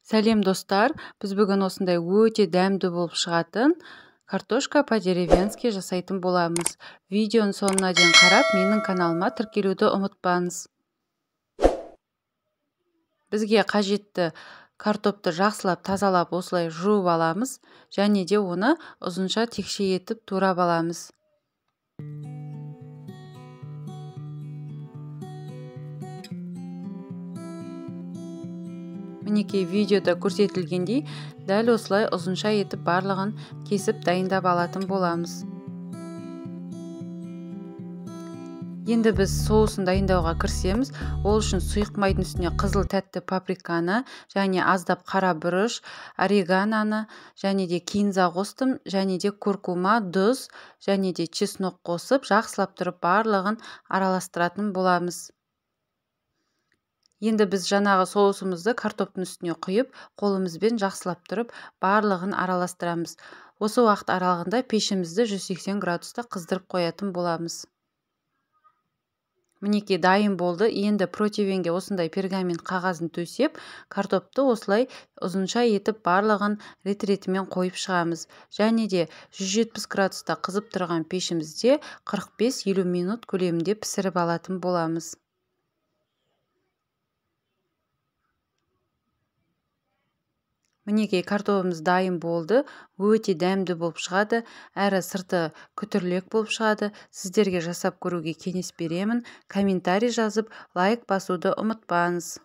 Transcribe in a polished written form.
Сәлем достар, біз бүгін осындай өте дәмді болып шығатын картошка по-деревенски жасайтын боламыз. Видеоның соңына дейін қарап, менің каналыма тіркелуді ұмытпаңыз. Бізге қажетті картопты жақсылап тазалап осылай жуып аламыз, және де оны ұзынша текше етіп турап аламыз. Мінекей видеода көрсетілгендей, дәл осылай ұзынша етіп барлығын кесіп дайындап алатын боламыз. Енді біз соусын дайындауға кірісеміз. Ол үшін сұйық майдың үстіне қызыл тәтті паприканы және аздап қара бұрыш, орегананы және де кинза қостым, және де куркума, тұз және де чеснок қосып, жақсылап тұрып барлығын араластыратын боламыз. Енді біз жаңағы соусымызды картоптың үстіне құйып, қолымызбен жақсылап тұрып барлығын араластырамыз. Осы уақыт аралығында пешімізді 180 градуста қыздырып қоятын боламыз. Мінекей дайын болды. Енді противенге осындай пергамент қағазын төсеп, картопты осылай ұзынша етіп барлығын рет-ретімен қойып шығамыз. Және де 170 градуста қызып тұрған пешімізде 45-50 минут көлемінде пісіріп алатын боламыз. Мінекей картобымыз дайын болды. Өте дәмді болып шығады, әрі сырты күтірлек болып шығады. Сіздерге жасап көруге кеңес беремін. Комментарий жазып, лайк басуды ұмытпаңыз.